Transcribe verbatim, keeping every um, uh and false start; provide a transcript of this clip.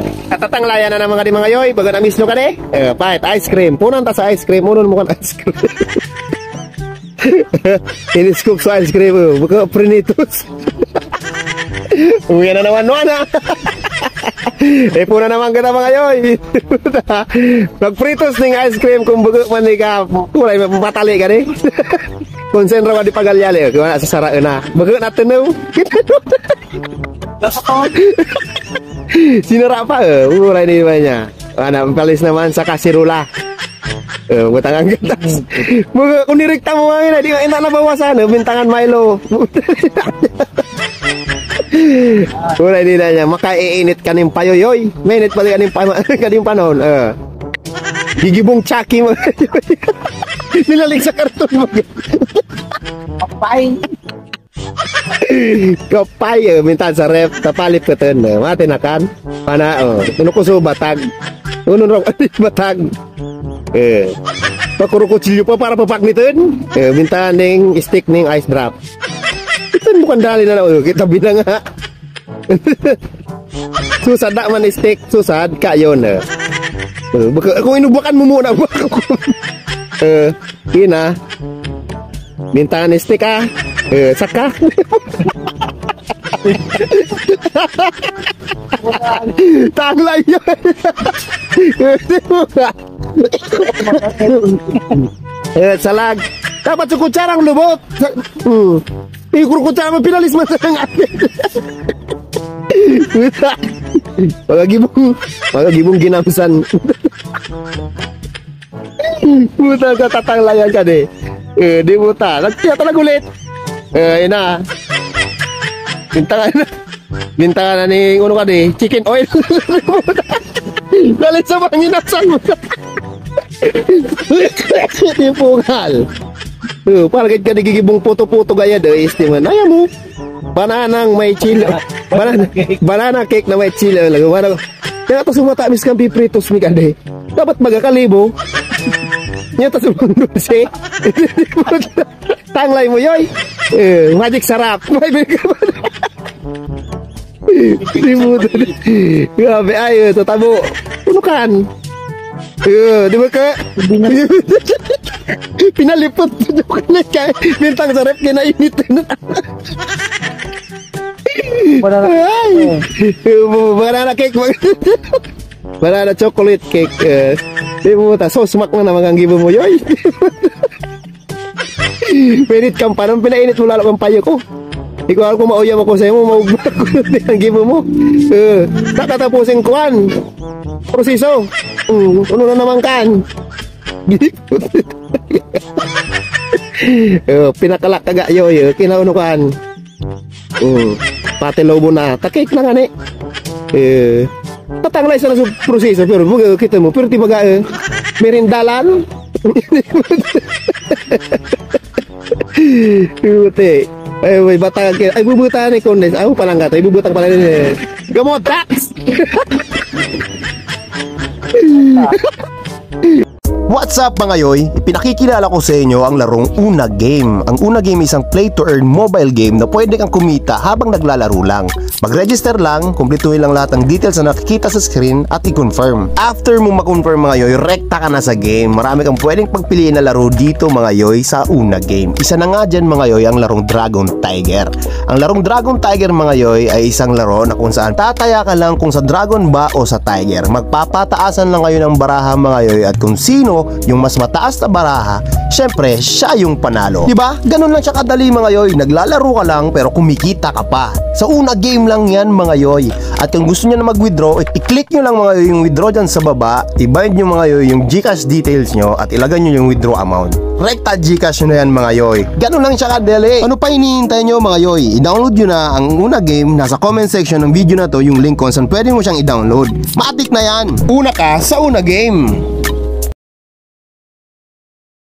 Katatanglayan na naman kadi, mga yoy. Baga na mismo kadi. Eh, pait, ice cream. Punan ta sa ice cream. Unon mo kan ice cream. Ini-scoop sa ice cream, oh. Baka prinitos. Uwi na naman, nuan na. Eh, puna naman kita, mga yoy. Magpritos ning ice cream kung bugo man di ka. Kulay matali ka, di? Kung sen raw ka di pagalyali, oh. Kaya wala sa sara na. Bugo na tunaw. Sinara pa, eh. Uray ni iba niya. Ana, palis naman sa kasirula. Eh, butangan gatas. Mga kunirekta mo ngayon, di ka ina nabawasan, eh. Bintangan Milo. Uray ni na niya, makaiinit ka ning payoyoy. Mainit pa rin ka ning pa-, ka ning panon, eh. Gigibong Chucky mo. Nilalig sa karton mo. Kapay. Kapay, eh, mintan sa ref, tapalip ka ten, eh, mati na kan. Pana, oh, ano ko so batag? Ano raw, batag? Eh, pakurukutsilyo pa para papagnitin. Eh, mintan ning stick ning ice drop. Itan mo kandali na lang, oh, kita bina nga. Susad na man stick, susad, kayon, eh. Eh, baka, kung inubakan mo muna, baka, eh, Ina. Bintangan ni stick, ah. Eh, saka. Taglay yun. Eh, salag. Dapat sa kutsarang lubot. Sa, hmm. Yung kutsara mo, pinalis mo sa mga. Mga gibong, mga gibong ginamsan. Puta, sa tatanglayan ka, di. Eh, di puta. Nagtiya talaga ulit. Eh, ina. Bintangan na. Bintangan na ni, ano ka, di? Chicken oil. Dali sa mga ginamsan mo. Di pungal. Oh, parang ka nagigibong puto-puto gaya, di. Este man. Ayaw mo. Bananang may chili. Banana, banana cake na may chili. Lagu, banana. Kaya ito sumata, miskan pipritos mi kadi. Dapat magakalibo. Niya ta sumundulse. Tanglay mo, yoy. Eh, magic sarap. May bigay mo. Di mo. Grabe, ay, eh, tatabo. Punukan. Eh, di ba ka? Pinalipot. Bintang sa ref, kinainit. Wala na. Ay! Banana cake, mag-, banana chocolate cake. Eh, di mo ta, so smack na naman ang gibo mo, yoy. Pwede kang panon, pinainit mo lalo ang payo ko. Ikaw ako, mauyam ako sa'yo mo, maugma ako ang gibo mo. Eh, nakatapusin kuan. Proseso. Mm, ano na naman kan? Eh, pinakalak ka ga, yoy, eh, kinaunukan. Mm. Pati lobo na. Takik na nga ni. Eh, tatanglay sa proseso, pero baga, kita mo, pero ti baga, eh, merindalan. Puti. Ay, may batang, ay, bubuta ni Condes. Ay, palangga to. Ibubutang pala ni, eh. Gamot, tax! What's up, mga yoy? Ipinakikilala ko sa inyo ang larong Una Game. Ang Una Game isang play to earn mobile game na pwede kang kumita habang naglalaro lang. Mag-register lang, kumpletuhin lang lahat ng details na nakikita sa screen at i-confirm. After mo ma-confirm, mga yoy, rekta ka na sa game. Marami kang pwedeng pagpiliin na laro dito, mga yoy, sa Una Game. Isa na nga dyan, mga yoy, ang larong Dragon Tiger. Ang larong Dragon Tiger, mga yoy, ay isang laro na kung saan tataya ka lang kung sa dragon ba o sa tiger. Magpapataasan lang kayo ng baraha, mga yoy, at kung sino yung mas mataas na baraha, syempre, siya yung panalo. Di ba? Ganun lang siya kadali, mga yoy. Naglalaro ka lang, pero kumikita ka pa. Sa Una Game lang yan, mga yoy. At kung gusto nyo na mag-withdraw, i-click nyo lang, mga yoy, yung withdraw dyan sa baba. I-bind nyo, mga yoy, yung GCash details nyo at ilagay nyo yung withdraw amount. Rekta GCash nyo na yan, mga yoy. Ganun lang siya kadali. Ano pa hinihintay nyo, mga yoy? I-download nyo na ang Una Game. Nasa comment section ng video na to yung link kung saan pwede mo siyang i-download. Matik na yan! Una ka sa Una Game!